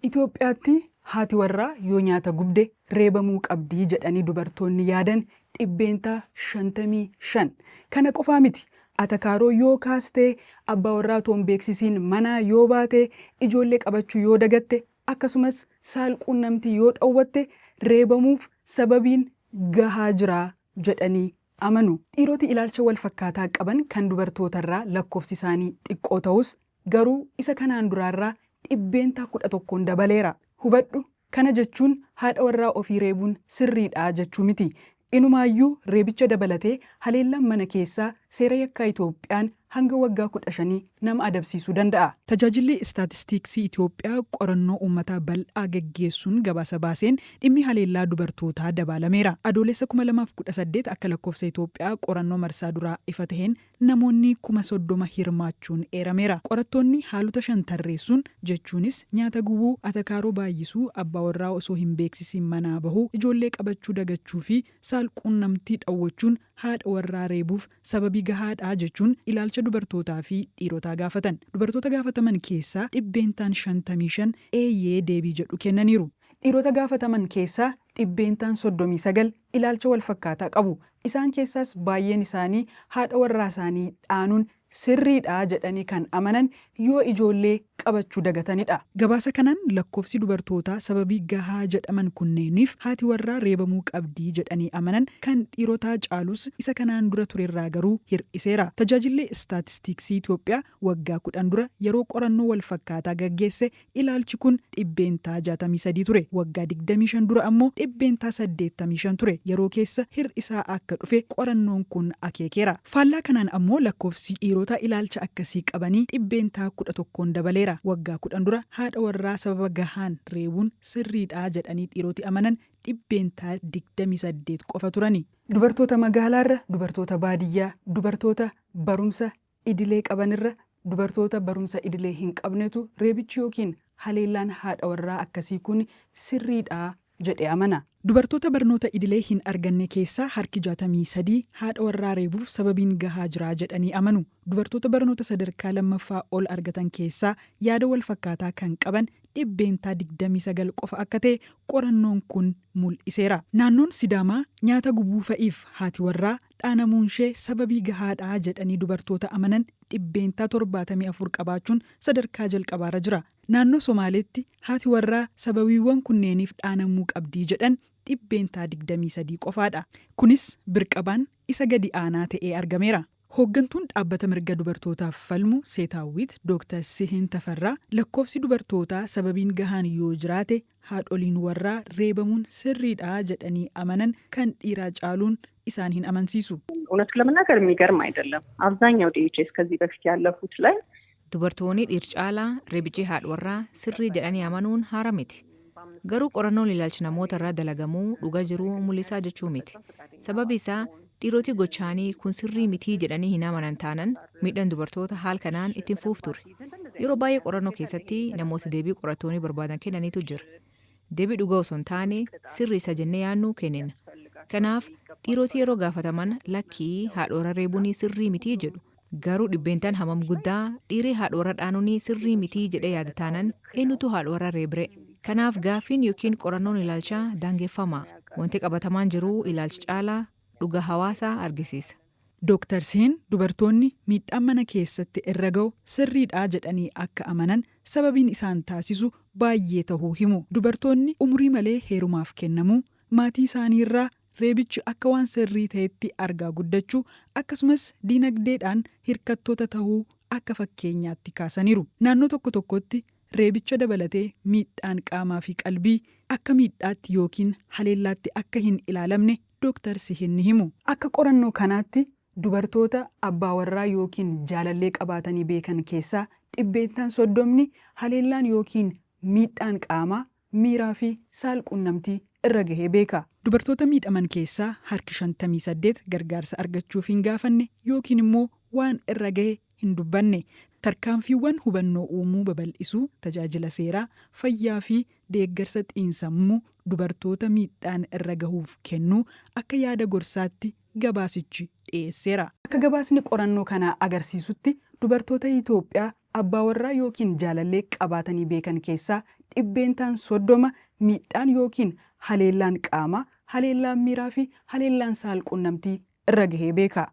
Itoophiyaatti haati warraa yoo nyaata gubde reebamuu qabdi jedhanii dubartoonni yaadan 55%. Kana qofaa miti. Atakaaroo yoo kaaste, abbaa warraa otoo hin beeksisiin manaa yoo baate, ijoollee qabachuu yoo dagatte, akkasumas saalquunnamtii yoo dhowwatte reebamuuf sababiin gahaa jira jedhanii amanu. Dhiiroti ilaalcha wal fakkaataa qaban kan dubartootarraa lakkoofsi isaanii xiqqoo tahus, garuu isa kanaan duraarraa 11%n dabaleera. Hubadhu, kana jechuun haadha warraa ofii reebuun sirriidha jechuu miti. Inumaayyuu reebicha dabalatee haleellaan mana keessaa seera yakkaa Itoophiyaan hanga waggaa 15 nama adabsiisuu danda'a. Tajaajilli Istaatistiiksii Itoophiyaa qorannoo uummataa bal'aa gaggeessuun gabaasa baaseen dhimmi haleellaa dubartootaa dabaalameera. Adoolessa 2018 akka lakkoofsa Itoophiyaa qorannoo marsaa duraa ifa taheen namoonni 30,000 hirmaachuun eerameera. Qorattoonni haalota shan tarreessuun, jechuunis nyaata gubuu, atakaaroo baay'isuu, abbaa warraa osoo hin beeksisiin manaa bahuu, ijoollee qabachuu dagachuu fi saal-quunnamtii dhawwachuun haadha warraa reebuuf sababii gahaadha jechuun ilaalcha dubartootaa fi dhiirotaa gaafatan. Dubartoota gaafataman keessaa dhibbeentaan 55 eeyyee deebii jedhu kennaniiru. Dhiirota gaafataman keessaa dhibbeentaan 39 ilaalcha walfakkaataa qabu. Isaan keessaas baayyeen isaanii haadha warraasaanii dhaanuun sirriidha jedhanii kan amanan yoo ijoollee qabachuu dagatanidha. Gabaasa kanaan lakkoofsi dubartootaa sababii gahaa jedhaman kunneeniif haati warraa reebamuu qabdi jedhanii amanan kan dhiirotaa caalus isa kanaan dura turerraa garuu hir'iseera. Tajaajilli Istaatistiiksii Itoophiyaa waggaa 10 dura yeroo qorannoo walfakkaataa gaggeesse ilaalchi kun 63% ture. Waggaa 25 dura ammoo 85% ture. Yeroo keessa hir'isaa akka dhufe qorannoon kun akeekeera. Faallaa kanaan ammoo lakkoofsi dhiirota ilaalcha akkasii qabanii 11%n dabaleera. Waggaa 10 dura haadha warraa sababa gahaan reebuun sirriidha jedhanii dhiiroti amanan 28% qofa turani. Dubartoota magaalaarra dubartoota baadiyyaa, dubartoota barumsa idilee qabanirra dubartoota barumsa idilee hin qabnetu reebichi yookiin haleellaan haadha warraa akkasii kun sirriidha jedhee amana. Dubartoota barnoota idilee hin arganne keessaa harki 63 haadha warraa reebuuf sababiin gahaa jira jedhanii amanu. Dubartoota barnoota sadarkaa lammaffaa ol argatan keessaa yaada wal fakkaataa kan qaban 29% qofa akka ta'e qorannoon kun mul'iseera. Naannoon Sidaamaa nyaata gubuu fa'iif haati warraa dhaanamuunshee sababii gahaadha jedhanii dubartoota amanan 74% qabaachuun sadarkaa jalqabaarra jira. Naannoo Somaaleetti haati warraa sababiiwwan kunneeniif dhaanamuu qabdii jedhan 23% qofaadha. Kunis birqabaan isa gadi aanaa ta'ee argameera. Hooggantuun dhaabbata mirga dubartootaaf falmu Seetaawwit, Dooktar Sihin Tafarraa, lakkoofsi dubartootaa sababiin gahaan yoo jiraate haadholiin warraa reebamuun sirriidha jedhanii amanan kan dhiiraa caaluun isaan hin amansiisu. እውነቱን ለመናገር የሚገርም አይደለም። አብዛኛው ዲኤችኤስ ከዚህ በፊት ያለፉት ላይ Dubartoonni dhiir caalaa reebichi haadha warraa sirrii jedhanii amanuun haara miti. Garuu qorannoon ilaalcha namoota irraa dalagamuu dhuga jiruu mul'isaa jechuu miti. Sababi isaa dhiiroti gochaanii kun sirrii mitii jedhanii hin amanan taanan miidhaan dubartoota haal kanaan ittiin fuuf ture. Yeroo baay'ee qorannoo keessatti namoota deebii qorattoonni barbaadan kennaniitu jira. Deebii dhugaa osoo hin taane sirrii isa jennee yaadnu kennina. Kanaaf dhiiroti yeroo gaafataman lakkii haadha warra reebuun sirrii mitii jedhu. Garuu dhibbeentaan hammam guddaa dhiirri haadha warra dhaanuun sirrii mitii jedhee yaada taanan eenyutu haadha warra reebre? Kanaaf gaaffiin yookiin qorannoon ilaalchaa daangeffama. Wanti qabatamaan jiru ilaalcha caalaa dhuga hawaasaa argisiisa. Dooktar Sihin dubartoonni miidhaan mana keessatti irra gahu sirriidha jedhanii akka amanan sababiin isaan taasisu baay'ee tahuu himu. Dubartoonni umurii malee heerumaaf kennamuu, maatii isaaniirraa reebichi akka waan sirrii ta'etti argaa guddachuu akkasumas diinagdeedhaan hirkattoota tahuu akka fakkeenyaatti kaasaniiru. Naannoo tokko tokkotti reebicha dabalatee miidhaan qaamaa fi qalbii akka miidhaatti yookiin haleellaatti akka hin ilaalamne Dooktar Sihin ni himu. Akka qorannoo kanaatti dubartoota abbaa warraa yookiin jaalallee qabaatanii beekan keessaa 30% haleellaan yookiin miidhaan qaamaa, miiraa fi saal-quunnamtii irra gahee beeka. Dubartoota miidhaman keessaa harki 58 gargaarsa argachuuf hin gaafanne yookiin immoo waan irra gahe hin dubbanne. Tarkaanfiiwwan hubannoo uumuu babal'isuu, tajaajila seeraa, fayyaa fi deeggarsa xiinsammuu dubartoota miidhaan irra gahuuf kennuu akka yaada gorsaatti gabaasichi dhiyeesseera. Akka gabaasni qorannoo kanaa agarsiisutti dubartoota Itoophiyaa abbaa warraa yookiin jaalallee qabaatanii beekan keessaa 30% miidhaan yookiin haleellaan qaamaa, haleellaan miiraa fi haleellaan saalqunnamtii irra gahee beeka.